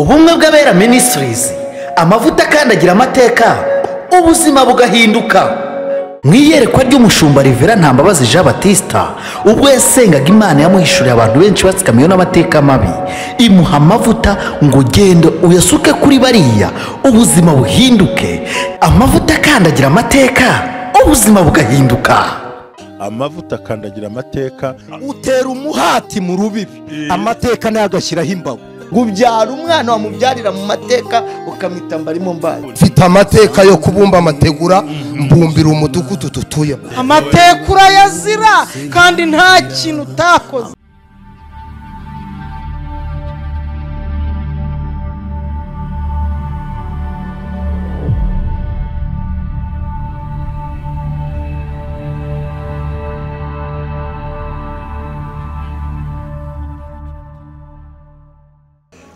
Ubumwe bw'Abera Ministries, amavuta akandagira amateka, ubuzima bugahinduka. Mu iyerekwa ry'umushumba Rivera Ntambabazi Jean Baptista, ubwo yasengaga Imana yamuhishuriye abantu benshi batsikamiwe n'amateka mabi, imuha amavuta ngo genda uyasuke kuri bariya, ubuzima buhinduke. Amavuta akandagira amateka, ubuzima bugahinduka. Amavuta akandagira amateka, utera umuhati mu rubibi, amateka nayo agashyiraho imbago. Ubyara umwana wamubyarira mu mateka ukamwita mbarimo mbaye. Mfite amateka yo kubumba amategura, mbumbira umudugudu dutuyemo. Amateka urayazira kandi nta kintu utakoze.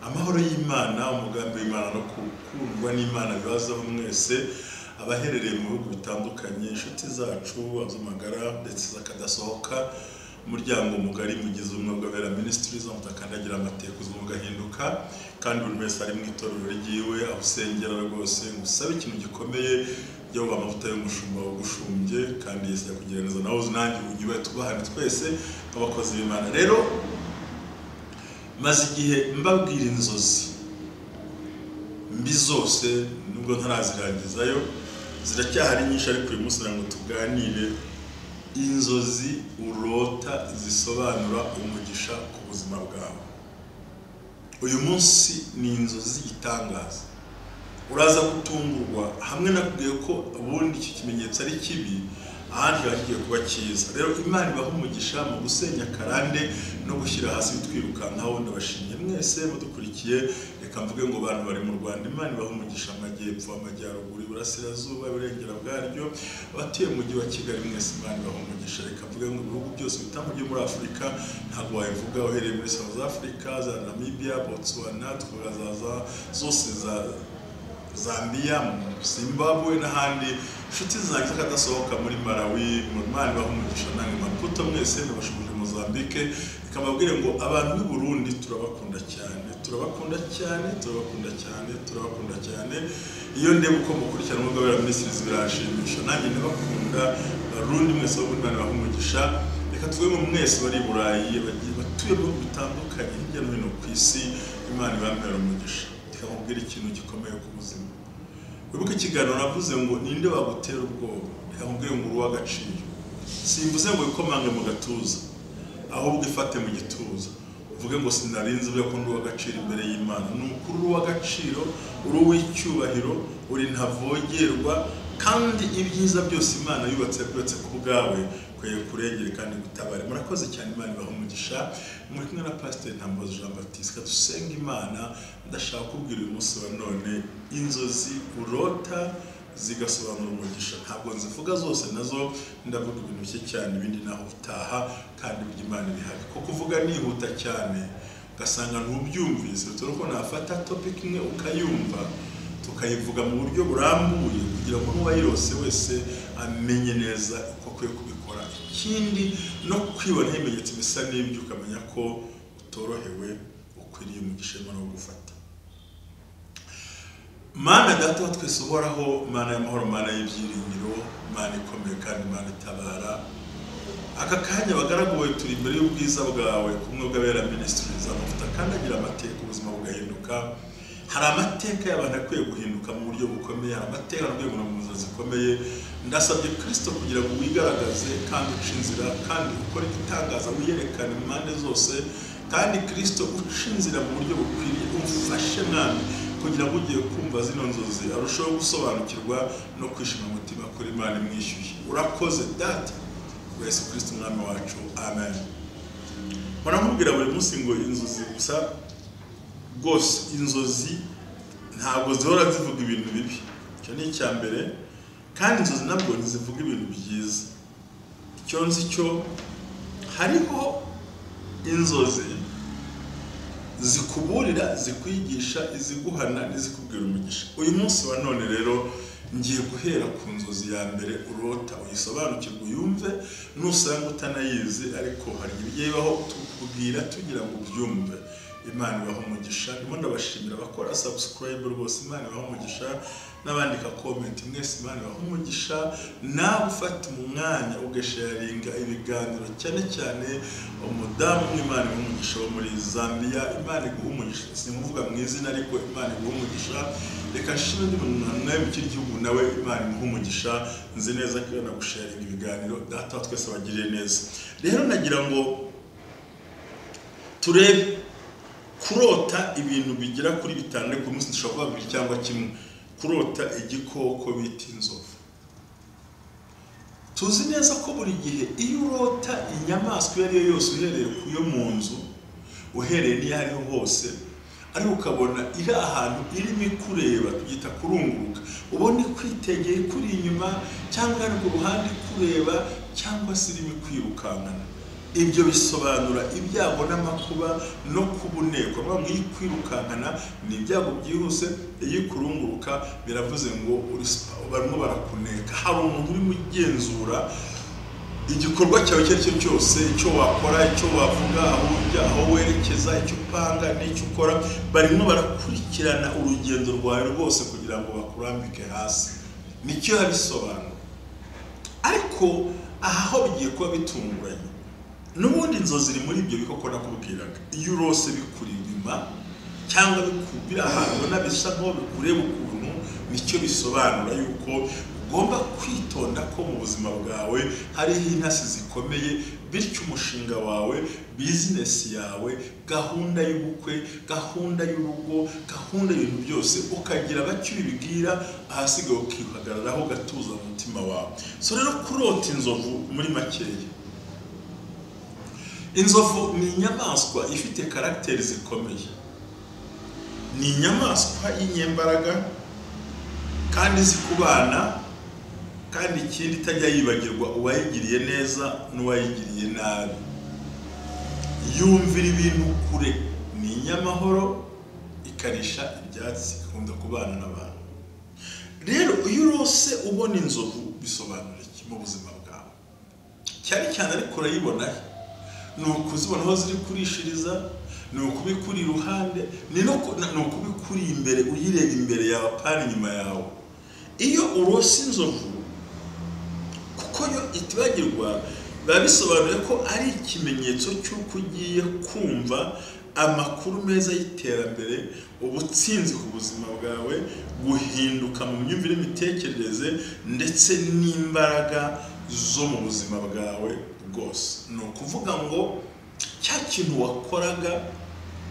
Amahoro y'Imana, umugambi w'Imana no gukundwa n'Imana bibazaho mwese abaherereye mu bihugu bitandukanye, inshuti zacu az'amagara ndetse zakadasohoka, umuryango mugari mugize Ubumwe bw'Abera Ministries, mutakandagira amateka ubuzima bugahinduka, kandi buri wese ari mu itorero ryiwe aho usengera rwose ngusabe ikintu gikomeye yo amavuta y'umushumba wagushumbye, kandi Yesu yakugira neza nawe nanjye unyube, tubahane twese nk'abakozi b'Imana. Rero maze igihe mbabwira inzozi mbi zose, nubwo ntarazirangizayo ziracyahari nyinshi, ariko uyu munsi ngo tuganire inzozi urota zisobanura umugisha ku buzima bwawe. Uyu munsi ni inzozi itangaza, uraza gutungurwa. Hamwe nakubwiye ko ubundi iki kimenyetso ari kibi, ahandi kiba kigiye kuba cyiza. Rero Imana ibaha umugisha mu gusenya karande no gushyira hasi bitwirukankaho. Ndabashimye mwese mudukurikiye. Reka mvuge ngo abantu bari mu Rwanda, Imana ibaha umugisha, amajyepfo, amajyaruguru, iburasirazuba, iburengera bwaryo, abatuye mu mujyi wa Kigali mwese Imana ibaha umugisha. Reka mvuge ngo ibihugu byose bitandukanye muri Afurika ntabwo wabivuga uhereye muri South Africa, za Namibia, Botswana, tukazaza zose za Zambia, Zimbabwe n'ahandi. Inshuti zanjye z'akadasohoka muri Malawi, mu Imana ibaha umugisha, nange Maputo mwese ndabashubije Mozambique. Reka mbabwire ngo abantu b'i Burundi turabakunda cyane, turabakunda cyane, turabakunda cyane, turabakunda cyane. Iyo ndeba uko mukurikirana Ubumwe bw'Abera Ministries biranshimisha, nanjye ndabakunda. Barundi mwese bo Imana ibaha umugisha. Reka tuvuge ngo mwese bari i Burayi, batuye mu bihugu bitandukanye hirya no hino ku isi, Imana ibambere umugisha. Reka nkubwire ikintu gikomeye ku buzima. Wibuke ikiganiro navuze ngo ninde wagutera ubwoba? Reka nkubwire ngo uri uw'agaciro. Simvuze ngo wikomange mu gatuza, ahubwo ifate mu gituza uvuge ngo sinarinzi uvuge ko ndi uw'agaciro imbere y'Imana. Ni ukuri uri uw'agaciro, uri uw'icyubahiro, uri ntavogerwa, kandi ibyiza byose Imana yubatse yabyubatse ku bwawe, kwiye kurengera kandi gutabare. Murakoze cyane, Imana ibaha umugisha. Muri kumwe na Pasiteri Ntambabazi Jean Baptiste. Dusenga Imana. Ndashaka kubwira uyu munsi wa none inzozi urota zigasobanura umugisha. Ntabwo nzivuga zose, nazo ndavuga ibintu bike cyane, ibindi naho utaha, kandi burya Imana ibihari. Kuko kuvuga nihuta cyane ugasanga ntubyumvise, dore ko nafata topic imwe ukayumva, tukayivuga mu buryo burambuye kugira ngo n'uwayirose wese amenye neza uko akwiye kubikora. Ikindi no kwibona ibimenyetso bisa n'ibyo, ukamenya ko utorohewe, ukwiriye umugisha Imana wo gufata. Mana Data wa twese uhoraho, Mana y'amahoro, Mana y'ibyiringiro, Mana ikomeye kandi Mana itabara, aka kanya abagaragu bawe turi imbere y'ubwiza bwawe, kumwe bw'Abera Ministries, amavuta akandagira amateka, ubuzima bugahinduka. Hari amateka y'abantu akwiye guhinduka mu buryo bukomeye, hari amateka akwiye guhinduka mu nzira zikomeye. Ndasabye Kristo kugira ngo wigaragaze kandi uce inzira, kandi ukore igitangaza, wiyerekane mu mpande zose, kandi Kristo uce inzira mu buryo bukwiriye. Umfashe Mwami kugira ngo ugiye kumva zino nzozi arusheho gusobanukirwa no kwishima umutima kuri Imana imwishyuye. Urakoze Data, ku Yesu Kristo Umwami wacu, amen. Mpora nkubwira buri munsi ngo inzozi gusa rwose, inzozi ntabwo zihora zivuga ibintu bibi, icyo ni icya mbere, kandi inzozi nabwo ntizivuga ibintu byiza. Icyo nzi cyo, hariho inzozi zikuburira, zikwigisha, iziguhana n'izikubwira umugisha. Uyu munsi wa none rero ngiye guhera ku nzozi ya mbere urota, uyisobanukirwe, uyumve, nusanga utanayizi ariko hari ibigiye bibaho tukubwira tugira ngo ubyumve. Imana ibaha umugisha. Ndimo ndabashimira abakora subscribe rwose, Imana ibaha umugisha, n'abandika comment mwese, Imana ibaha umugisha. Nawe ufata umwanya ugasharinga ibiganiro, cyane cyane umudamu umwe, Imana ibaha umugisha, wo muri Zambia, Imana iguha umugisha. Simuvuga mu izina ariko Imana iguha umugisha. Reka nshime undi muntu nawe mu kindi gihugu, nawe Imana imuha umugisha. Nzi neza ko iyo nagusharinga ibiganiro, Data wa twese abagiriye neza. Rero nagira ngo turebe kurota ibintu bigera kuri bitanu, ariko uyu munsi dushobora kuba bibiri cyangwa kimwe. Kurota igikoko bita inzovu. Tuzi neza ko buri gihe iyo urota inyamaswa iyo ari yo yose, uhereye ku yo mu nzu, uhereye n'iyo ariho hose, ariko ukabona iri ahantu irimo ikureba, tubyita kurunguruka, ubona ikwitegeye ikuri inyuma cyangwa ari ku ruhande ikureba, cyangwa se irimo ikwirukankana, ibyo bisobanura ibyago n'amakuba no kubunekwa. Niyo ngo iyo ikwirukankana ni ibyago byihuse, iyo ikurunguruka biravuze ngo barimo barakuneka, hari umuntu urimo ugenzura igikorwa cyawe icyo ari cyo cyose, icyo wakora, icyo wavuga, aho ujya, aho werekeza, icyo upanga n'icyo ukora. Barimo barakurikirana urugendo rwawe rwose kugira ngo bakurambike hasi, nicyo yabisobanura. Ariko aha ho bigiye kuba bitunguranye. N'ubundi inzozi ziri muri ibyo bikoko nakubwiraga. Iyo urose bikuri inyuma cyangwa biri ahantu ubona bisa nkaho bikureba ukuntu, nicyo bisobanura yuko ugomba kwitonda ko mu buzima bwawe hariho intasi zikomeye, bityo umushinga wawe, bizinesi yawe, gahunda y'ubukwe, gahunda y'urugo, gahunda y'ibintu byose, ukagira bake ubibwira, ahasigaye ukihagararaho ugatuza mu mutima wawe. So rero kurota inzovu muri makeya, inzovu ni inyamaswa ifite karagiteri zikomeye, ni inyamaswa y'inyembaraga kandi izi kubana, kandi ikindi itajya yibagirwa uwayigiriye neza n'uwayigiriye nabi. Yumvira ibintu kure, ni inyamahoro, ikarisha ibyatsi, ikunda kubana n'abantu. Rero iyo urose ubona inzovu bisobanura iki mu buzima bwawe? Cyane cyane ariko urayibona he? Ni ukuzibona aho ziri kurishiriza, ni ukubikuri iruhande, ni ukubikuri imbere, uyireba imbere yawe apana inyuma yawe. Iyo urose inzovu, kuko yo itibagirwa, biba bisobanuye ko ari ikimenyetso cy'uko ugiye kumva amakuru meza y'iterambere, ubutsinzi ku buzima bwawe, guhinduka mu myumvire n'imitekerereze, ndetse n'imbaraga zo mu buzima bwawe bwose. Ni ukuvuga ngo cya kintu wakoraga,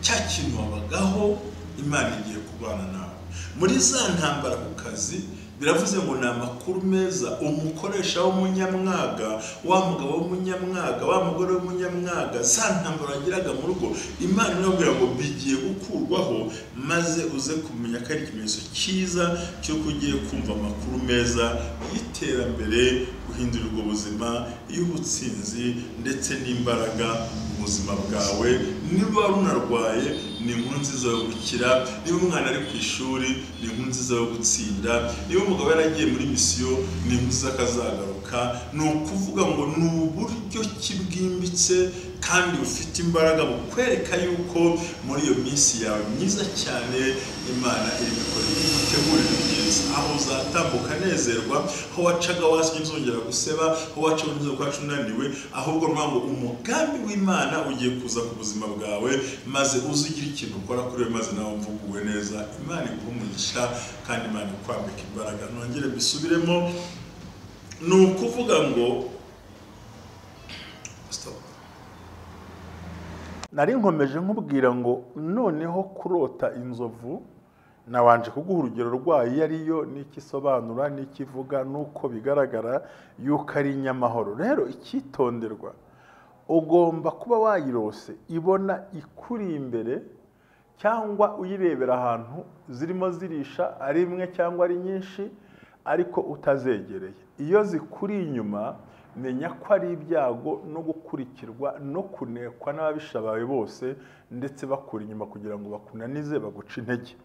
cya kintu wabagaho, Imana igiye kubana nawe. Muri za ntambara ku kazi, biravuze ngo ni amakuru meza. Umukoresha w'umunyamwaga, wa mugabo w'umunyamwaga, wa mugore w'umunyamwaga, za ntambara wagiraga mu rugo, Imana irababwira ngo bigiye gukurwaho, maze uze kumenya ko ari ikimenyetso cyiza cy'uko ugiye kumva amakuru meza y'iterambere, guhindurirwa ubuzima, y'ubutsinzi ndetse n'imbaraga mu buzima bwawe. Niba runarwaye, ni inkuru nziza yo gukira. Niba umwana ari ku ishuri, ni inkuru nziza yo gutsinda. Niba umugabo yaragiye muri misiyo, ni inkuru nziza akazagaruka. Ni ukuvuga ngo ni uburyo ki bwimbitse kandi bufite imbaraga bukwereka yuko muri iyo minsi yawe myiza cyane Imana iri gukora igutegurira ibyiza. Aho uzatambuka nezerwa, aho wacaga wasi ntuzongera guseba, aho wacaga ntuzongera kwacu unaniwe, ahubwo ni ngo umugambi w'Imana ugiye kuza ku buzima bwawe, maze uze ugire ikintu ukora kuri we, maze nawe mvuguwe neza. Imana iguhe umugisha kandi Imana ikwambika imbaraga. Nongere mbisubiremo, ni ukuvuga ngo stop. Nari nkomeje nkubwira ngo noneho kurota inzovu, nabanje kuguha urugero rwayo iyo ariyo, n'icyo isobanura, n'icyo ivuga, n'uko bigaragara yuko ari inyamahoro. Rero icyitonderwa, ugomba kuba wayirose ibona ikuri imbere, cyangwa uyirebera ahantu zirimo zirisha, ari imwe cyangwa ari nyinshi, ariko utazegereye. Iyo zikuri inyuma, menya ko ari ibyago no gukurikirwa no kunekwa n'ababisha bawe bose, ndetse bakura inyuma kugira ngo bakunanize, baguce intege.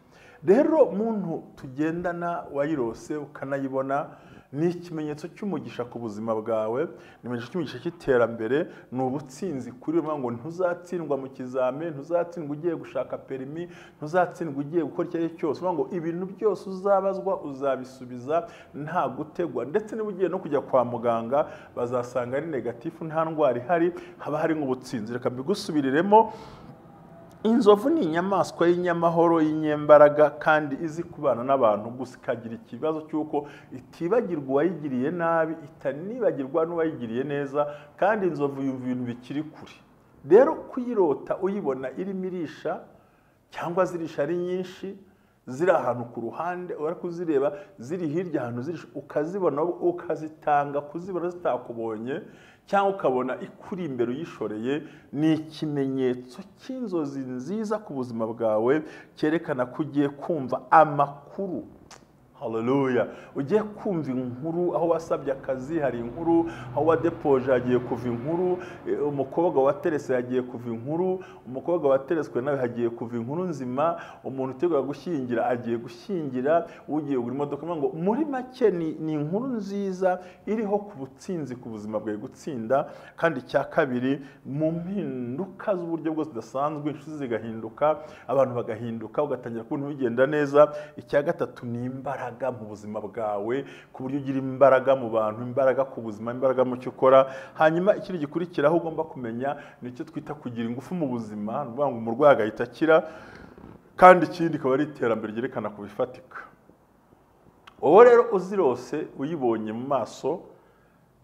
Rero muntu tugendana wayirose ukanayibona, Ni ikimenyetso cy'umugisha ku buzima bwawe, ni ikimenyetso cy'umugisha cy'iterambere, ni ubutsinzi kuri we ngo ntuzatsindwa mu kizame, ntuzatsindwa ugiye gushaka perimi, ntuzatsindwa ugiye gukora icyo ari cyo cyose. Ngo ibintu byose uzabazwa uzabisubiza nta gutegwa, ndetse niba ugiye no kujya kwa muganga bazasanga ari negatifu, nta ndwara ihari, haba hari nk'ubutsinzi. Reka mbigusubiriremo. Inzovu ni inyamaswa y'inyamahoro, y'inyembaraga kandi izi kubana n'abantu, gusa ikagira ikibazo cy'uko itibagirwa uwayigiriye nabi, itanibagirwa n'uwayigiriye neza, kandi inzovu yumva ibintu bikiri kure. Rero kuyirota uyibona irimo irisha cyangwa zirisha ari nyinshi, ziri ahantu ku ruhande, uri kuzireba ziri hirya ahantu zirisha, ukazibona ukazitanga kuzibona zitakubonye, cyangwa ukabona ikuri imbere uyishoreye, ni ikimenyetso cy'inzozi nziza ku buzima bwawe, cyerekana ko ugiye kumva amakuru. Haleluya! Ugiye kumva inkuru, aho wasabye akazi hari inkuru, aho wadepoje hagiye kuva inkuru, umukobwa waterese hagiye kuva inkuru, umukobwa watereswe nawe hagiye kuva inkuru nzima, umuntu utegura gushyingira agiye gushyingira, ugiye kugura imodoka. Ngo muri make ni inkuru nziza iriho ku butsinzi ku buzima bwawe, gutsinda. Kandi icya kabiri, mu mpinduka z'uburyo bwose budasanzwe, inshuti zigahinduka, abantu bagahinduka, ugatangira kubona bigenda neza. Icya gatatu ni imbaraga mu buzima bwawe, ku buryo ugira imbaraga mu bantu, imbaraga ku buzima, imbaraga mu cyo ukora. Hanyuma ikindi gikurikiraho ugomba kumenya ni icyo twita kugira ingufu mu buzima, ni ukuvuga ngo umurwayi agahita akira. Kandi ikindi ikaba ari iterambere ryerekana ku bifatika. Wowe rero uzirose uyibonye mu maso,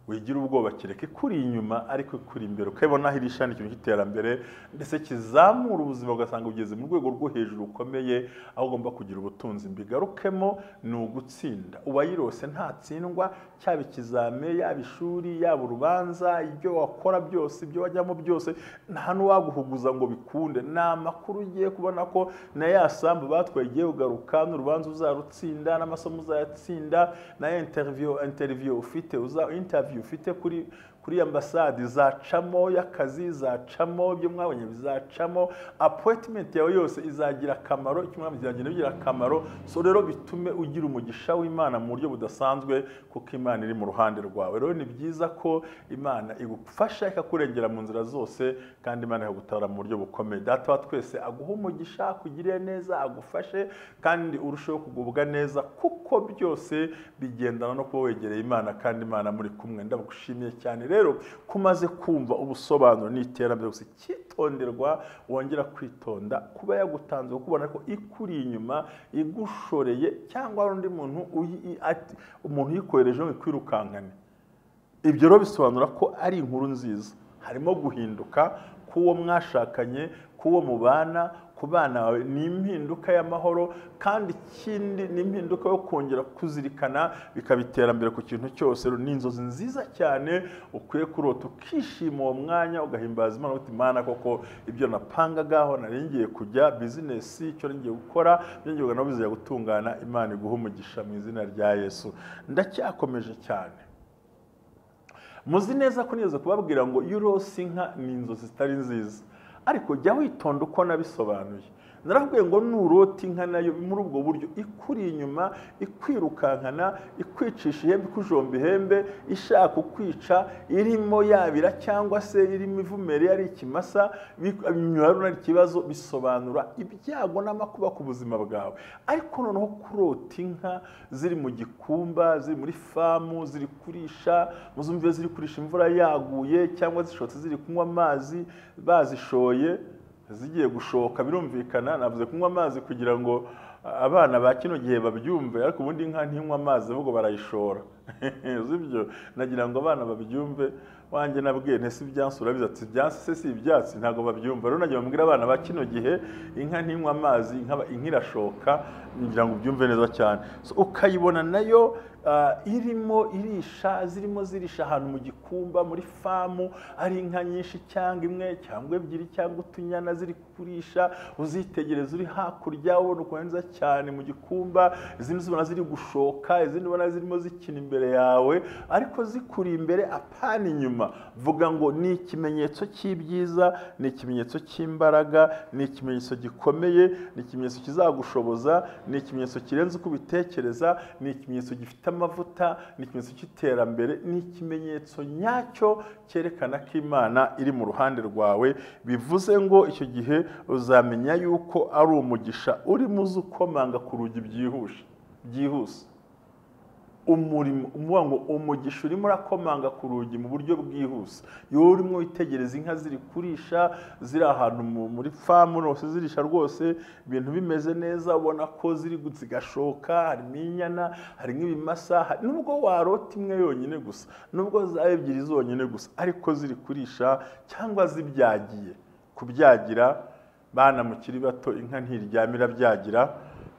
wigira ubwoba, kereka ikuri inyuma, ariko ikuri imbere ukabona aho irisha, ni ikintu cy'iterambere ndetse kizamura ubuzima, ugasanga ugeze mu rwego rwo hejuru rukomeye, aho ugomba kugira ubutunzi. Mbigarukemo, ni ugutsinda. Uwayirose ntatsindwa, cyaba ikizame, yaba ishuri, yaba urubanza, ibyo wakora byose, ibyo wajyamo byose, nta n'uwaguhuguza ngo bikunde. Ni amakuru ugiye kubona ko na ya sambu batwaye igiye kugaruka, n'urubanza uzarutsinda, n'amasomo uzayatsinda, na interview ufite, interview ufite kuri ambasade zacamo, y'akazi zacamo, ibyo mwabonye bizacamo, appointment yawe yose izagira akamaro, icyo mwabonye bizagenda bigira akamaro. So rero bitume ugira umugisha w'Imana mu buryo budasanzwe, kuko Imana iri mu ruhande rwawe. Rero ni byiza ko Imana igufasha ikakurengera mu nzira zose, kandi Imana ikagutabara mu buryo bukomeye. Data wa twese aguha umugisha, akugirire neza, agufashe, kandi urusheho kugubwa neza, kuko byose bigendana no kuba wegereye Imana kandi Imana muri kumwe. Ndagushimiye cyane rero kumaze kumva ubusobanuro n'iterambere. Gusa icyitonderwa, wongera kwitonda kuba yagutanze kubona ko ikuri inyuma igushoreye, cyangwa undi muntu umuntu uyikohereje ngo ikwirukankane. Ibyo rero bisobanura ko ari inkuru nziza, harimo guhinduka k'uwo mwashakanye, k'uwo mubana, ku bana bawe, ni impinduka y'amahoro. Kandi ikindi ni impinduka yo kongera kuzirikana, bikaba iterambere ku kintu cyose. Ni inzozi nziza cyane ukwiye kurota, ukishima uwo mwanya, ugahimbaza Imana uti Imana koko ibyo napangagaho, nari ngiye kujya bizinesi, icyo ngiye gukora ngiye nabo bizajya gutungana. Imana iguhe umugisha mu izina rya Yesu. Ndacyakomeje cyane. Muzi neza ko nigeze kubabwira ngo iyo urose inka ni inzozi zitari nziza, ariko jya witonda uko nabisobanuye. Narakubwiye ngo nurota inka nayo muri ubwo buryo ikuri inyuma, ikwirukankana, ikwicisha ihembe, ikujomba ihembe, ishaka kukwica, irimo yabira cyangwa se irimo ivumere, ari ikimasa, binyura ari ikibazo, bisobanura ibyago n'amakuba ku buzima bwawe. Ariko noneho kurota inka ziri mu gikumba, ziri muri famu, ziri kurisha, muzumve ziri kurisha imvura yaguye, cyangwa zishotse ziri kunywa amazi, bazishoye zigiye gushoka, birumvikana. Navuze kunywa amazi kugira ngo abana ba kino gihe babyumve, ariko ubundi inka ntinywa amazi ahubwo barayishora. Sibyo, nagira ngo abana babyumve. Wanjye nabwiye nti si ibyansi, urabizi ati ibyansi se si ibyatsi, ntabwo babyumva. Rero nagira mbwira abana ba kino gihe, inka ntinywa amazi, inka irashoka, ngira ngo ubyumve neza cyane. So, ukayibona nayo irimo irisha, zirimo zirisha ahantu mu gikumba, muri famu, ari inka nyinshi cyangwa imwe cyangwa ebyiri cyangwa utunyana ziri kurisha, uzitegereza uri hakurya ubona ukuntu neza cyane mu gikumba, izindi zibona ziri gushoka, izindi ubona zirimo zikina imbere yawe, ariko zikuri imbere apana inyuma. Vuga ngo ni ikimenyetso cy'ibyiza, ni ikimenyetso cy'imbaraga, ni ikimenyetso gikomeye, ni ikimenyetso kizagushoboza, ni ikimenyetso kirenze uko ubitekereza, ni ikimenyetso gifite cy'amavuta, ni ikimenyetso cy'iterambere, ni ikimenyetso nyacyo cyerekana ko Imana iri mu ruhande rwawe. Bivuze ngo icyo gihe uzamenya yuko ari umugisha urimo uza ukomanga ku rugi byihuse. Umurimo umuvuga ngo umugisha urimo urakomanga ku rugi mu buryo bwihuse. Iyo urimo witegereza inka ziri kurisha, ziri ahantu muri famu rwose zirisha rwose, ibintu bimeze neza, ubona ko ziri zigashoka, harimo inyana, harimo ibimasa, nubwo warota imwe yonyine gusa, nubwo zaba ebyiri zonyine gusa, ariko ziri kurisha cyangwa zibyagiye. Kubyagira, bana mukiri bato, inka ntiryama irabyagira,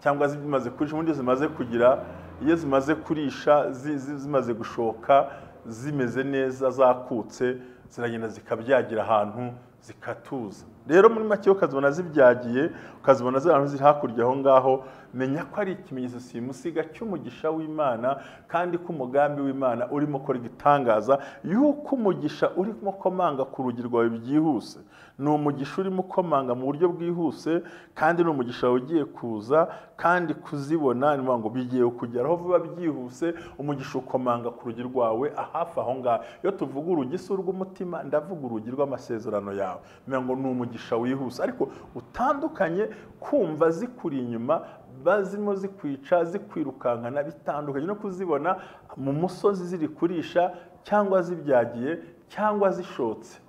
cyangwa zimaze kurisha, ubundi zimaze kugira, iyo zimaze kurisha zimaze gushoka zimeze neza zakutse, ziragenda zikabyagira ahantu zikatuza. Rero muri make ukazibona zibyagiye, ukazibona ziri ziri hakurya aho ngaho, menya ko ari ikimenyetso simusiga cy'umugisha w'Imana, kandi ko umugambi w'Imana urimo gukora igitangaza, yuko umugisha urimo komanga ku rugi rwawe byihuse. Ni umugisha urimo komanga mu buryo bwihuse, kandi ni umugisha ugiye kuza, kandi kuzibona ni ngo bigiye kugeraho vuba byihuse. Umugisha ukomanga ku rugi rwawe ahafi aho ngaho. Iyo tuvuga urugi si urw'umutima, ndavuga urugi rw'amasezerano yawe. Menya ngo ni umugisha wihuse, ariko utandukanye kumva zikuri inyuma, bazimo zikwica, zikwirukankana, bitandukanye no kuzibona mu musozi ziri kurisha cyangwa zibyagiye cyangwa zishotse.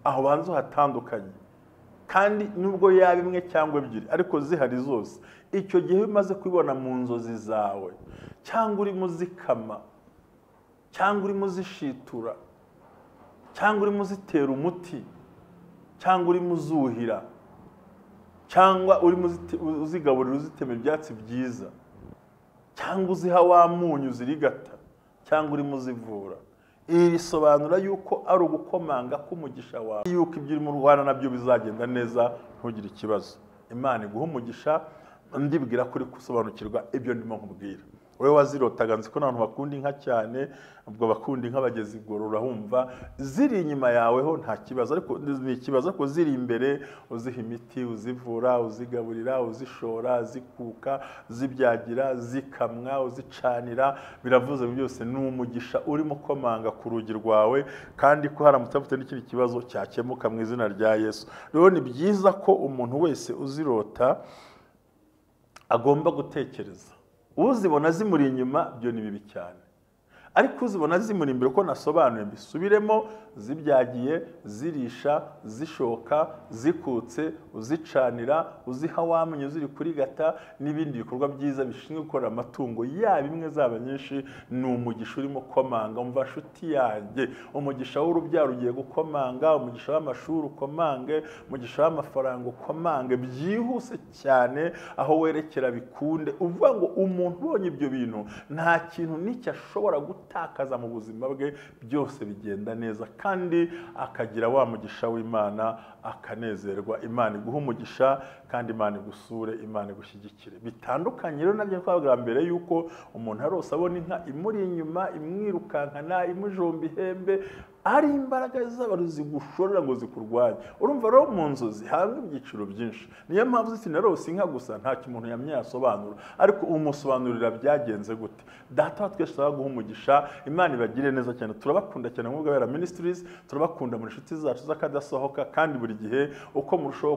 Aho banzo hatandukanye, kandi nubwo yaba imwe cyangwa ebyiri ariko zihari zose, icyo gihe umaze kubibona mu nzozi zawe, cyangwa urimo zikama, cyangwa urimo zishitura, cyangwa urimo zitera umuti, cyangwa urimo uzuhira, cyangwa urimo uzigaburira uzitema ibyatsi byiza, cyangwa uziha wa munyu zirigata, cyangwa urimo uzivura, Ibi bisobanura yuko ari ugukomanga k'umugisha wawe, yuko ibyo urimo urwana nabyo bizagenda neza, ntugire ikibazo. Imana iguha umugisha, ndibwira ko uri gusobanukirwa ibyo ndimo nkubwira. Wowe wazirotaga, nzi ko n'abantu bakunda inka cyane, ubwo bakunda inka bageze igorora humva ziri inyuma yawe ho nta kibazo, ariko ni ikibazo ko ziri imbere, uziha imiti, uzivura, uzigaburira, uzishora, zikuka, zibyagira, zikamwa, uzicanira, biravuze byose ni umugisha urimo komanga ku rugi rwawe, kandi ko haramutse afite n'ikindi kibazo cyakemuka mu izina rya Yesu. Rero ni byiza ko umuntu wese uzirota agomba gutekereza. Uzibona zimuri inyuma byo ni bibi cyane, ariko uzibona zimuri imbere uko nasobanuye mbisubiremo, zibyagiye, zirisha, zishoka, zikutse, uzicanira, uziha wamenye ziri kurigata n'ibindi bikorwa byiza bishinzwe gukora amatungo yaba imwe zaba nyinshi, ni umugisha urimo komanga. Umva nshuti yanjye, umugisha w'urubyaro ugiye gukomanga, umugisha w'amashuri ukomange, umugisha w'amafaranga ukomange byihuse cyane, aho werekera bikunde. Uvuga ngo umuntu ubonye ibyo bintu nta kintu n'icyo ashobora gutakaza mu buzima bwe, byose bigenda neza, kandi akagira wa mugisha w'Imana akanezerwa. Imana iguha umugisha, kandi Imana igusure, Imana igushyigikire. Bitandukanye rero nabyo twabwira mbere yuko umuntu arose abona inka imuri inyuma, imwirukankana, imujomba ihembe, ari imbaraga z'abantu zigushorera ngo zikurwanye. Urumva rero mu nzozi hamwe ibyiciro byinshi. Niyo mpamvu sinarose inka gusa ntacyo umuntu yamye yasobanura, ariko umusobanurira byagenze gute. Data wa twese guha umugisha, Imana ibagire neza cyane. Turabakunda cyane mu Bwabera Ministries, turabakunda mu nshuti zacu z'akadasohoka, kandi buri gihe uko murushaho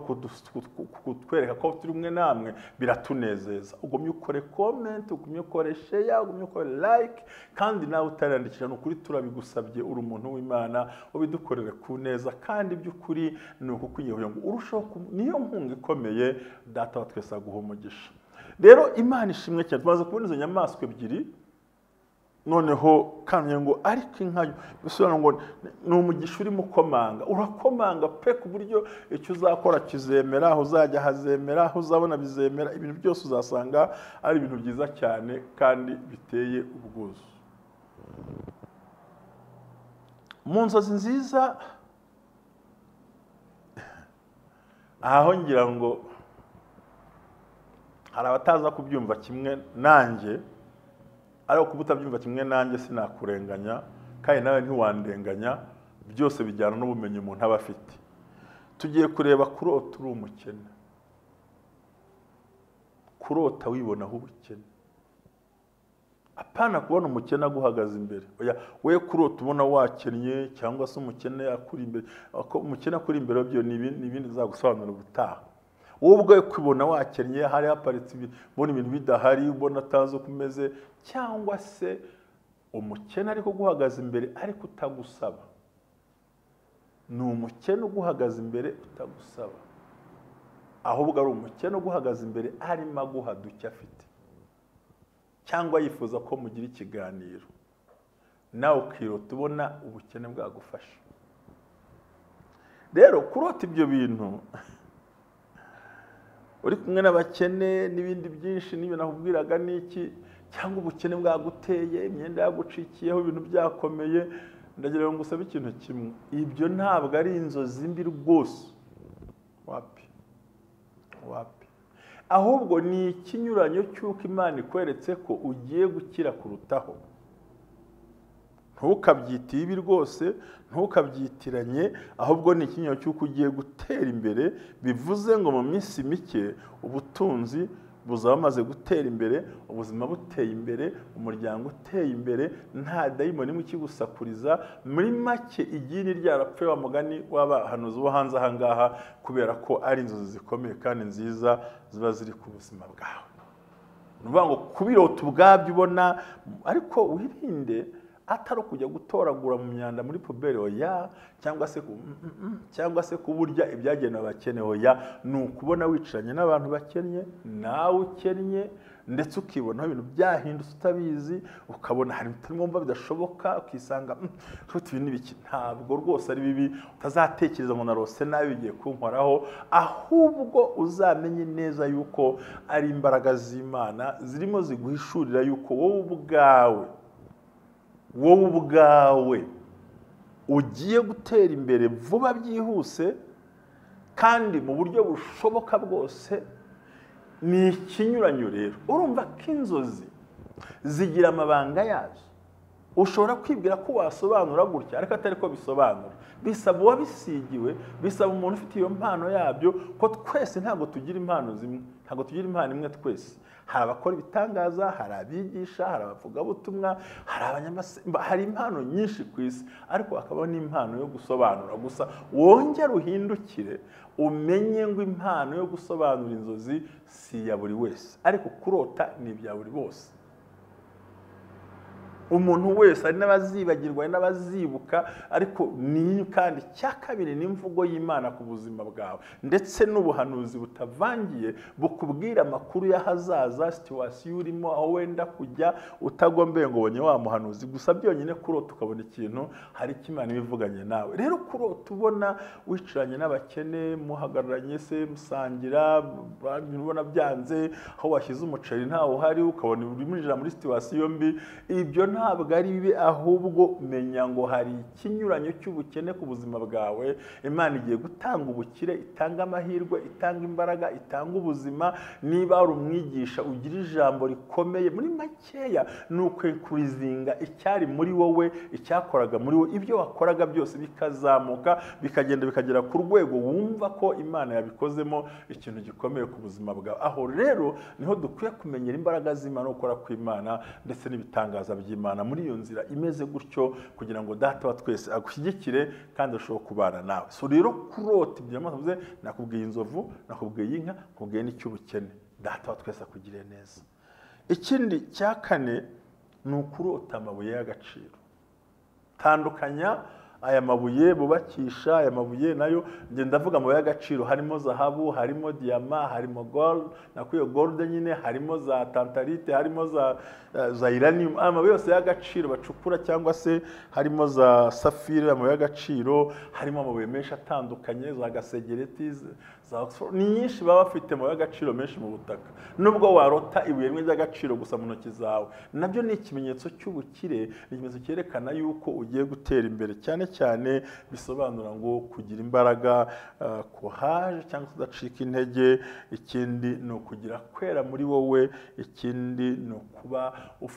kutwereka ko turi umwe namwe biratunezeza. Ugumye ukore comment, ugumye ukore share, ugumye ukore like, kandi nawe utarandikira ni ukuri turabigusabye, uri umuntu w'Imana ubidukorere ku neza, kandi by'ukuri ni ukukwiye ngo urushaho, niyo nkunga ikomeye. Data wa twese aguha umugisha. Rero Imana ishimwe cyane, tumaze kubona izo nyamaswa ebyiri, noneho kamye ngo ariko inka bisobanura ngo ni umugisha urimo ukomanga, urakomanga pe ku buryo icyo uzakora kizemera, aho uzajya hazemera, aho uzabona bizemera, ibintu byose uzasanga ari ibintu byiza cyane kandi biteye ubwuzu. Mu nzozi nziza aho ngira ngo hari abataza kubyumva kimwe nanjye, ariko kuba utabyumva kimwe nanjye sinakurenganya, kandi nawe ntiwandenganya, byose bijyana n'ubumenyi umuntu aba afite. Tugiye kureba kurota uri umukene, kurota wibonaho ubukene. Apana kubona umukene aguhagaze imbere. Oya, we kurota ubona wakennye cyangwa se umukene akuri imbere, umukene akuri imbere byo ni ibindi nzagusobanura ubutaha. Wowe ubwawe kwibona wakennye, hari haparitse ubona ibintu bidahari, ubona atazi uko umeze, cyangwa se umukene ariko guhagaze imbere ariko utagusaba. Ni umukene uguhagaze imbere utagusaba, ahubwo ari umukene uguhagaze imbere arimo aguha duke afite, cyangwa yifuza ko mugira ikiganiro, nawe ukirota ubona ubukene bwagufasha. Rero kurota ibyo bintu uri kumwe n'abakene n'ibindi byinshi n'ibyo nakubwiraga n'iki, cyangwa ubukene bwaguteye, imyenda yagucikiyeho, ibintu byakomeye, ndagira ngo ngusabe ikintu kimwe: ibyo ntabwo ari inzozi mbi rwose, wapi wapi, ahubwo ni ikinyuranyo cy'uko Imana ikweretse ko ugiye gukira kurutaho. Ntukabyite ibi rwose, ntukabyitiranye, ahubwo ni ikinyuranyo cy'uko ugiye gutera imbere. Bivuze ngo mu minsi mike ubutunzi buzaba bumaze gutera imbere, ubuzima buteye imbere, umuryango uteye imbere, nta dayimoni imwe ikigusakuriza. Muri make igini ryarapfuye wa mugani w'abahanuzi bo hanze aha ngaha, kubera ko ari inzozi zikomeye kandi nziza ziba ziri ku buzima bwawe. Ni ukuvuga ngo kubirota ubwabyo ubona, ariko wirinde atari ukujya gutoragura mu myanda muri puberi, oya, cyangwa se kuburya ibyagenewe abakene, oya. Ni ukubona wicaranye n'abantu bakennye, nawe ukennye, ndetse ukibona ibintu byahindutse utabizi, ukabona hari ibintu bidashoboka, ukisanga ibi n'ibiki. Ntabwo rwose ari bibi, utazatekereza ngo narose nabi bigiye kunkoraho, ahubwo uzamenye neza yuko ari imbaraga z'Imana zirimo ziguhishurira yuko wowe ubwawe ugiye gutera imbere vuba byihuse kandi mu buryo bushoboka bwose. Ni ikinyuranyo rero. Urumva ko inzozi zigira amabanga yazo. Ushobora kwibwira ko wasobanura gutya, ariko atari ko bisobanura. Bisaba uwabisigiwe, bisaba umuntu ufite iyo mpano yabyo, ko twese ntabwo tugira impano zimwe, ntabwo tugira impano imwe twese. Hari abakora ibitangaza, hari abigisha, hari abavugabutumwa, hari abanyamasenga, hari impano nyinshi ku isi, ariko hakaba n'impano yo gusobanura. Gusa wongere uhindukire umenye ngo impano yo gusobanura inzozi si iya buri wese, ariko kurota ni ibya buri bose. Umuntu wese, hari n'abazibagirwa, hari n'abazibuka, ariko ni kandi cya kabiri ni imvugo y'Imana ku buzima bwawe, ndetse n'ubuhanuzi butavangiye bukubwira amakuru y'ahazaza, situwasiyo urimo, aho wenda kujya, utagombeye ngo ubonye wa muhanuzi gusa. Byonyine kurota ukabona ikintu, hari icyo Imana ibivuganye nawe. Rero kurota ubona wicaranye n'abakene, muhagararanye se, musangira, ubona byanze, aho washyize umuceri ntawo uhari, ukabona uri muri situwasiyo mbi, ibyo ntabwo ari bibi, ahubwo menya ngo hari ikinyuranyo cy'ubukene ku buzima bwawe. Imana igiye gutanga ubukire, itanga amahirwe, itanga imbaraga, itanga ubuzima. Niba ari umwigisha ugira ijambo rikomeye, muri makeya ni ukwekurizinga icyari muri wowe, icyakoraga muri wowe, ibyo wakoraga byose bikazamuka, bikagenda bikagera ku rwego wumva ko Imana yabikozemo ikintu gikomeye ku buzima bwawe. Aho rero niho dukwiye kumenyera imbaraga z'Imana, gukora kw'Imana ndetse n'ibitangaza by'Imana muri iyo nzira imeze gutyo, kugira ngo Data wa twese agushyigikire kandi ashobore kubana nawe. So rero kurota ibyo navuze, nakubwiye inzovu, nakubwiye inka, nakubwiye n'icy'ubukene, Data wa twese akugiriye neza. Ikindi cya kane ni ukurota amabuye y'agaciro. Tandukanya aya mabuye bubakisha, aya mabuye nayo ngenda ndavuga amabuye y'agaciro, harimo zahabu, harimo diyama, harimo gold, nakuyo gold nyine, harimo za tantalite, harimo za uranium, amabuye yose y'agaciro bacukura, cyangwa se harimo za safire, amabuye y'agaciro, harimo amabuye menshi atandukanye, za gasegereti, za Oxford, ni nyinshi baba bafite amabuye y'agaciro menshi mu butaka. Nubwo warota ibuye rimwe ry'agaciro gusa mu ntoki zawe, nabyo ni ikimenyetso cy'ubukire, ni ikimenyetso cyerekana yuko ugiye gutera imbere. Cyane cyane bisobanura ngo kugira imbaraga, courage cyangwa kudacika intege. Ikindi ni ukugira kwera muri wowe, ikindi ni ukuba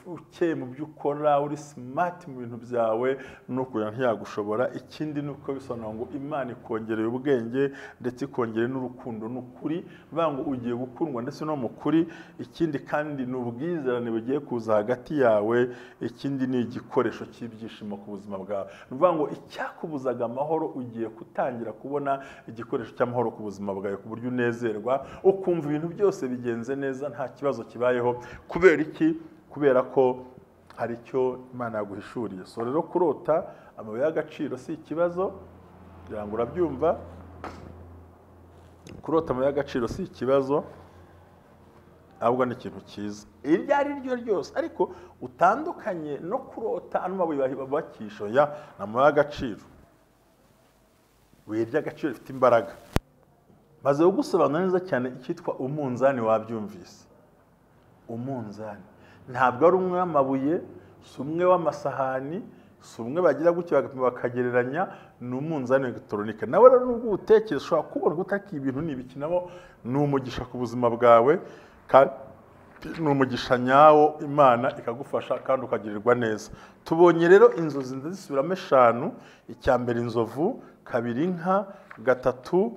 ukeye mu byo ukora, uri smart mu bintu byawe, ni ukugira ntiyagushobora. Ikindi ni uko bisobanura ngo Imana ikongereye ubwenge ndetse ikongere n'urukundo. n'urukundo n'ukuri, bivuga ngo ugiye gukundwa ndetse no mu kuri. Ikindi kandi ni ubwizerane bugiye kuza hagati yawe. Ikindi ni igikoresho cy'ibyishimo ku buzima bwawe. Ni ukuvuga ngo icyakubuzaga amahoro ugiye gutangira kubona igikoresho cy'amahoro ku buzima bwawe, ku buryo unezerwa ukumva ibintu byose bigenze neza, nta kibazo kibayeho. Kubera iki? Kubera ko hari icyo Imana yaguhishuriye. So rero kurota amabuye y'agaciro si ikibazo, kugira ngo urabyumva. Kurota amabuye y'agaciro si ikibazo, ahubwo ni ikintu cyiza iryo ari ryo ryose, ariko utandukanye no kurota ano mabuye bubakisha. Ya ni amabuye y'agaciro, ibuye ry'agaciro rifite imbaraga. Maze kugusobanura neza cyane icyitwa umunzani, wabyumvise. Umunzani ntabwo ari umwe w'amabuye, si umwe w'amasahani, si umwe bagira gutya bagapima bakagereranya, ni umunzani elegitoronike. Nawe rero nubwo uwutekereza ushobora kubona ko ibintu ni ibiki, nabo ni umugisha ku buzima bwawe, kandi ni umugisha nyawo, Imana ikagufasha kandi ukagirirwa neza. Tubonye rero inzozi ndazisubiramo 5. Icya mbere inzovu, 2 inka, 3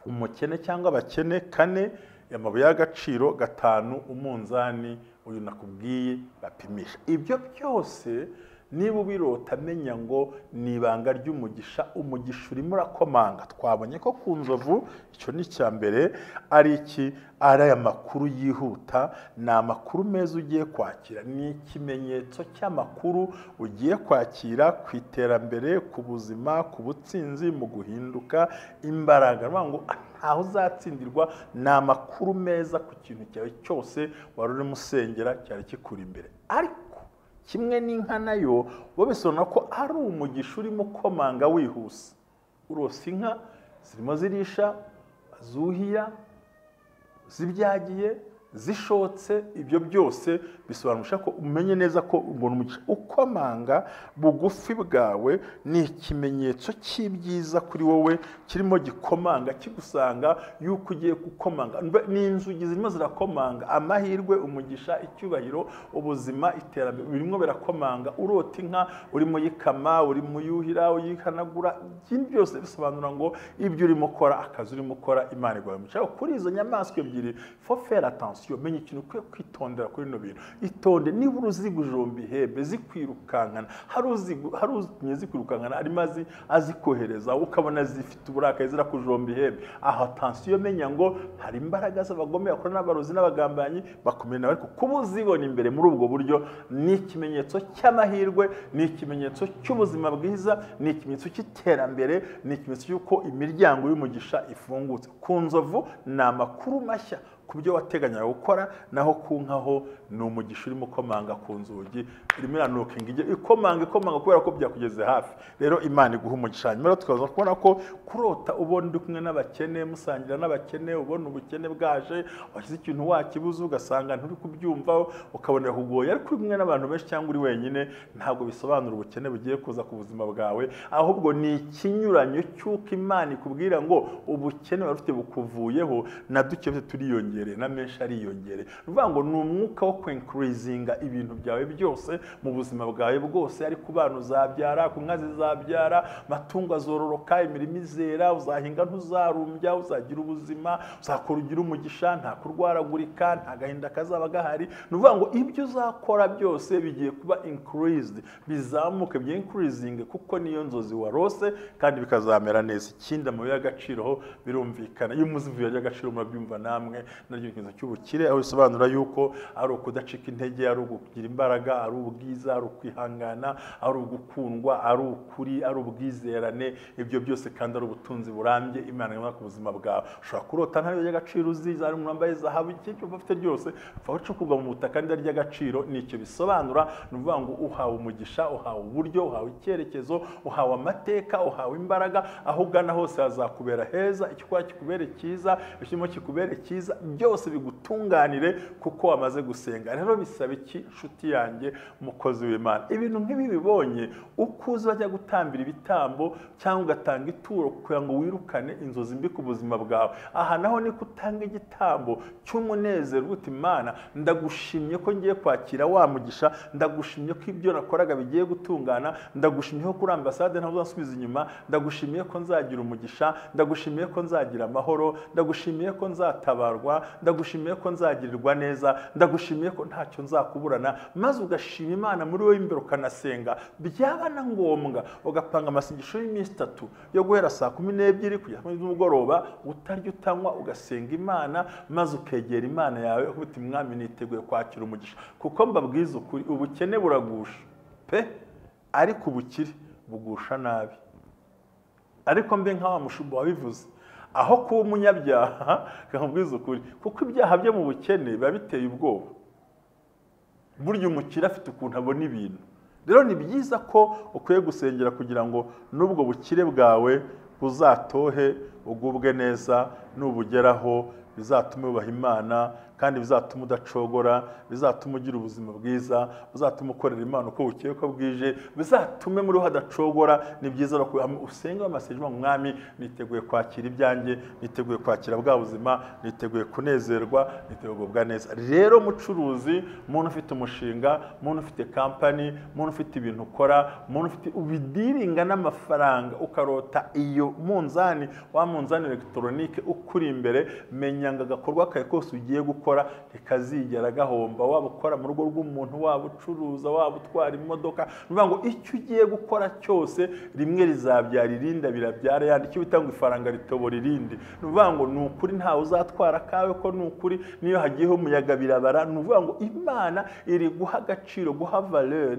umukene cyangwa abakene, 4 amabuye y'agaciro, 5 umunzani uyu nakubwiye bapimisha. Ibyo byose niba ubirota menya ngo ni ibanga ry'umugisha, umugisha urimo urakomanga. Twabonye ko ku nzovu icyo ni icya mbere, ari iki? Ari aya makuru yihuta, ni amakuru meza ugiye kwakira, ni ikimenyetso cy'amakuru ugiye kwakira ku iterambere, ku buzima, ku butsinzi, mu guhinduka imbaraga. Ngo ntaho uzatsindirwa, ni amakuru meza ku kintu cyawe cyose wari urimo usengera cyari kikuri imbere. Ariko kimwe n'inka nayo bo bisobanura ko ari umugisha urimo ukomanga wihuse. Urose inka zirimo zirisha, zuhira, zibyagiye, zishotse, ibyo byose bisobanura ko umenye neza ko ubona umugisha ukomanga bugufi bwawe. Ni ikimenyetso cy'ibyiza kuri wowe kirimo gikomanga kigusanga, yuko ugiye gukomanga. Ni inzugi zirimo zirakomanga, amahirwe, umugisha, icyubahiro, ubuzima, iterambere birimo birakomanga. Urota inka urimo yikama, urimo yuhira, uyihanagura, ibindi byose bisobanura ngo ibyo urimo ukora, akazi urimo ukora, Imana iguha umugisha. Kuri izo nyamaswa ebyiri, faut faire attention, menya ikintu ukwiye kwitondera kuri bino bintu. Itonde niba uruzi gujomba ihembe zikwirukankana, hari uzi zikwirukankana arimo azikohereza, ukabona zifite uburakari zirakujomba ihembe, aho attention, menya ngo hari imbaraga z'abagome bakora n'abarozi n'abagambanyi bakumena. Ariko kuba uzibona imbere muri ubwo buryo ni ikimenyetso cy'amahirwe, ni ikimenyetso cy'ubuzima bwiza, ni ikimenyetso cy'iterambere, ni ikimenyetso cy'uko imiryango y'umugisha ifungutse. Ku nzovu ni amakuru mashya ku byo wateganyaga gukora, naho ku nkaho ni umugisha urimo ukomanga ku nzugi, irimo iranuka ingige ikomanga ikomanga kubera ko byakugeze hafi. Rero Imana iguha umugisha. Hanyuma rero tukaza kubona ko kurota ubona uri kumwe n'abakene, musangira n'abakene, ubona ubukene bwaje, washyize ikintu wakibuze ugasanga nturi kubyumva, ukabonera kugoye, ariko uri kumwe n'abantu benshi cyangwa uri wenyine, ntabwo bisobanura ubukene bugiye kuza ku buzima bwawe, ahubwo ni ikinyuranyo cy'uko Imana ikubwira ngo ubukene wari ufite bukuvuyeho, na duke turiyongere, na menshi ariyongere. Uvuga ngo ni umwuka wo kwenkurizinga ibintu byawe byose mu buzima bwawe bwose, ariko bana uzabyara, ku nka zizabyara, matungo azororoka, imirimo izera, uzahinga ntuzarumbya, uzagira ubuzima, uzakora ugira umugisha, nta kurwaragurika, nta gahinda kazaba gahari. Ni uvuga ngo ibyo uzakora byose bigiye kuba increased, bizamuke, bye increasing, kuko niyo nzozi warose kandi bikazamera neza. Ikindi amabuye y'agaciro ho birumvikana, iyo muzi ibuye ry'agaciro murabyumva namwe, naryo ikintu cy'ubukire, aho bisobanura yuko ari ukudacika intege, ari ukugira imbaraga, ari ubwiza, ari ukwihangana, ari ugukundwa, ari ukuri, ari ubwizerane, ibyo byose kandi ari ubutunzi burambye Imana imuha ku buzima bwawe. Ushobora kurota nta ry'agaciro uzi, ari umuntu wambaye zahabu, icyo ufite ryose upfa gucukurwa mu butaka kandi ry'agaciro. Nicyo bisobanura, ni ukuvuga ngo uhawe umugisha, uhawe uburyo, uhawe icyerekezo, uhawe amateka, uhawe imbaraga, aho ugana hose hazakubera heza, icyo ukora kikubere cyiza, ikirimo kikubere cyiza, byose bigutunganire kuko wamaze gusenga. Rero bisaba iki nshuti yanjye mukozi w'Imana? Ibintu nk'ibi bibonye uko uzajya gutambira ibitambo cyangwa ugatanga ituro kugira ngo wirukane inzozi mbi ku buzima bwawe, aha naho ni kutanga igitambo cy'umunezero uti Imana ndagushimye ko ngiye kwakira wa mugisha, ndagushimye ko ibyo nakoraga bigiye gutungana, ndagushimye ko kuri ambasade ntabwo uzansubiza inyuma, ndagushimiye ko nzagira umugisha, ndagushimiye ko nzagira amahoro, ndagushimiye ko nzatabarwa, ndagushimiye ko nzagirirwa neza, ndagushimiye ko ntacyo nzakuburana. Maze ugashima Imana muri wowe imbere ukanasenga, byaba na ngombwa ugapanga amasengesho y'iminsi 3 yo guhera saa 12 kugeza nimugoroba utarya utanywa, ugasenga Imana maze ukegera Imana yawe uti Mwami niteguye kwakira umugisha. Kuko mbabwiza ukuri, ubukene buragusha pe, ariko ubukire bugusha nabi. Ariko mbe nka wa mushumba wabivuze, aho kuba umunyabyaha nkabwiza ukuri, kuko ibyaha byo mu bukene biba biteye ubwoba. Burya umukire afite ukuntu abona ibintu. Rero ni byiza ko ukwiye gusengera kugira ngo n'ubwo bukire bwawe buzatohe ugubwe neza, nubugeraho bizatume ubaha Imana, kandi bizatuma udacogora, bizatuma ugira ubuzima bwiza, bizatuma ukorera Imana uko bukeye uko bwije, bizatume muri hadacogora. Ni byiza ko usenga amasengesho, Mwami niteguye kwakira ibyanjye, niteguye kwakira bwa buzima, niteguye kunezerwa, niteguye kugubwa neza. Rero mucuruzi, muntu ufite umushinga, muntu ufite company, muntu ufite ibintu ukora, muntu ufite ubidiringa n'amafaranga, ukarota iyo munzani wa munzani electronique ukuri imbere, menya ngo agakorwa kawe kose ugiye gukora ntikazigera gahomba. Waba ukora mu rugo rw'umuntu, waba ucuruza, waba utwara imodoka, nuvuga ngo icyo ugiye gukora cyose rimwe rizabyara irindi, birabyara yandi, icyo bita ngo ifaranga ritobora irindi. Nuvuga ngo ni ukuri ntawe uzatwara kawe, ko ni ukuri niyo hagiyeho umuyaga birabara. Nuvuga ngo Imana iri guha agaciro, guha valeur,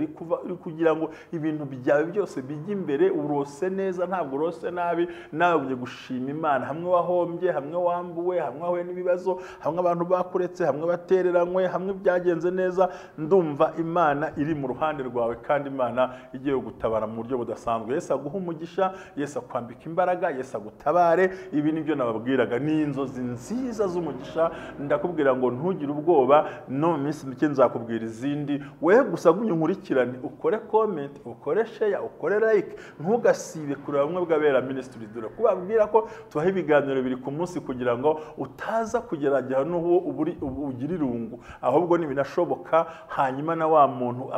kugira ngo ibintu byawe byose bijye imbere, urose neza ntabwo urose nabi. Nawe ugiye gushima Imana hamwe wahombye, hamwe wambuwe, hamwe wahuye n'ibibazo, hamwe abantu bakuretse, hamwe batereranywe, hamwe byagenze neza. Ndumva Imana iri mu ruhande rwawe, kandi Imana igiye gutabara mu buryo budasanzwe. Yesu aguha umugisha, Yesu akwambika imbaraga, Yesu agutabare. Ibi nibyo nababwiraga, ni inzozi nziza z'umugisha. Ndakubwira ngo ntugire ubwoba, no mu minsi mike nzakubwira izindi. We gusa gumye unkurikirane, ukore comment, ukore share, ukore like, ntugasibe kureba bumwe bw'abera ministry. Dore kubabwira ko tubaha ibiganiro biri ku munsi kugira ngo utaza kugerageza n'uwo ugira irungu, ahubwo nibinashoboka hanyuma na wa muntu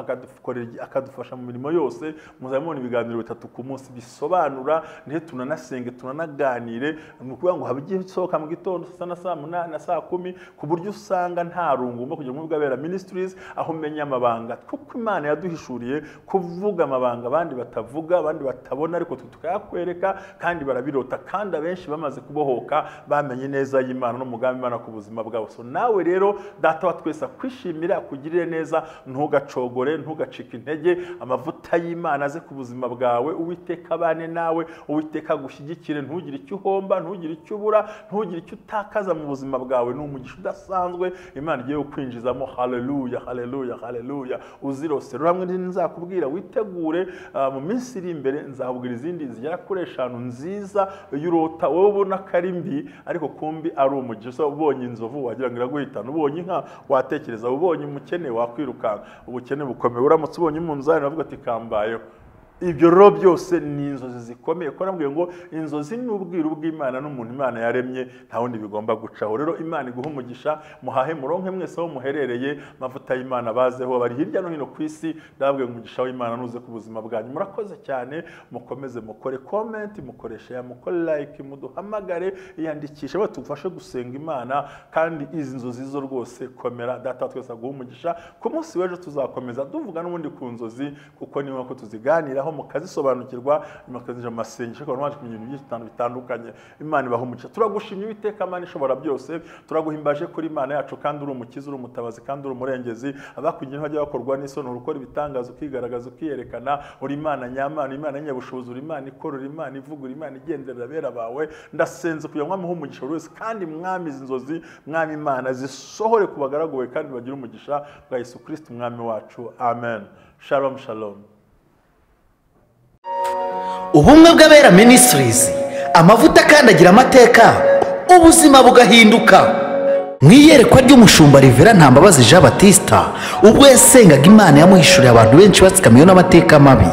akadufasha mu mirimo yose. Muzamubona ibiganiro 3 ku munsi bisobanura, nte tunanasenge tunanaganire. Ni ukuvuga ngo habe igihe sohoka mu gitondo saa na saa 8 na saa 10, ku buryo usanga nta rungu ugomba kugira ngo bw'abera ministries, aho umenya amabanga, kuko Imana yaduhishuriye kuvuga amabanga abandi batavuga, abandi batabona, ariko tukayakwereka kandi barabirota, kandi abenshi bamaze kubohoka bamenye neza y'Imana n'umugambi Imana ku buzima bwabo. So nawe rero data wa twese akwishimira, akugirire neza, ntugacogore, ntugacike intege. Amavuta y'Imana aze ku buzima bwawe, Uwiteka abane nawe, Uwiteka agushyigikire, ntugire icyo uhomba, ntugire icyo ubura, ntugire icyo utakaza mu buzima bwawe. Ni umugisha udasanzwe Imana igiye kukwinjizamo. Haleluya, haleluya, haleluya. Uzirose rero hamwe nzakubwira witegure, mu minsi iri imbere nzakubwira izindi zigera kuri 5 nziza y'urota wowe ubona ko ari mbi, ariko kumbi ari umugisha. Ubonye inzovu wagira ngo iraguhitana, ubonye inka watekereza, ubonye umukene wakwirukanka, ubukene bukomeye. Uramutse ubonye umunzani uravuga ati kambayeho. Ibyo rero byose ni inzozi zikomeye, ko nabwiye ngo inzozi ni ubwiru bw'Imana n'umuntu Imana yaremye, nta wundi bigomba gucaho. Rero Imana iguha umugisha, muhahe muronke mwese aho muherereye, amavuta y'Imana bazeho bari hirya no hino ku isi. Ndababwiye umugisha w'Imana nuze ku buzima bwanyu. Murakoze cyane, mukomeze mukore comment, mukore share, mukore like, muduhamagare, iyandikishe batufashe gusenga Imana. Kandi izi nzozi zo rwose komera, data twese aguha umugisha. Ku munsi w'ejo tuzakomeza tuvuga n'ubundi ku nzozi, kuko niwe ko tuziganira mukazisobanukirwa, mukazinjira mu masengesho, abantu baje kumenya ibintu byinshi bitandukanye. Imana ibaha umugisha. Turagushimye Uwiteka Mana ishobora byose, turaguhimbaje kuri Imana yacu, kandi uri umukiza, uri umutabazi, kandi uri umurengezi. Abakugira ntibajya bakorwa n'isoni, urukora ibitangaza, ukigaragaza, ukiyerekana. Uri Imana nyamana, Imana nyabushobozi, uri Imana ikora, uri Imana ivuga, uri Imana igenderera abera bawe. Ndasenze kugira ngo amuhe umugisha buri wese, kandi Mwami izi nzozi, Mwami Imana zisohore ku bagaragu bawe, kandi bagire umugisha bwa Yesu Kristo Umwami wacu. Amen. Shalom, shalom. Ubumwe bw'abera ministries, amavuta akandagira amateka, ubuzima bugahinduka. Mu iyerekwa ry'umushumba Rivera Ntambabazi Jean Batista, ubwo yasengaga Imana yamuhishuriye abantu benshi batsikamiwe n'amateka mabi,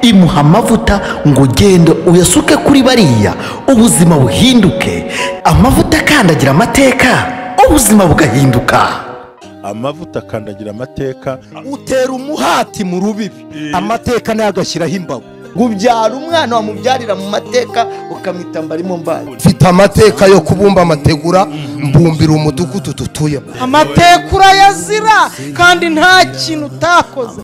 imuha amavuta ngo genda uyasuke kuri bariya ubuzima buhinduke. Amavuta akandagira amateka, ubuzima bugahinduka. Amavuta akandagira amateka. Utera umuhati mu rubibi, amateka nayo agashyiraho imbago. Ubyara umwana wamubyarira mu mateka ukamwita mbarimo mbaye. Mfite amateka yo kubumba amategura, mbumbira umudugudu dutuyemo. Amateka urayazira kandi nta kintu utakoze.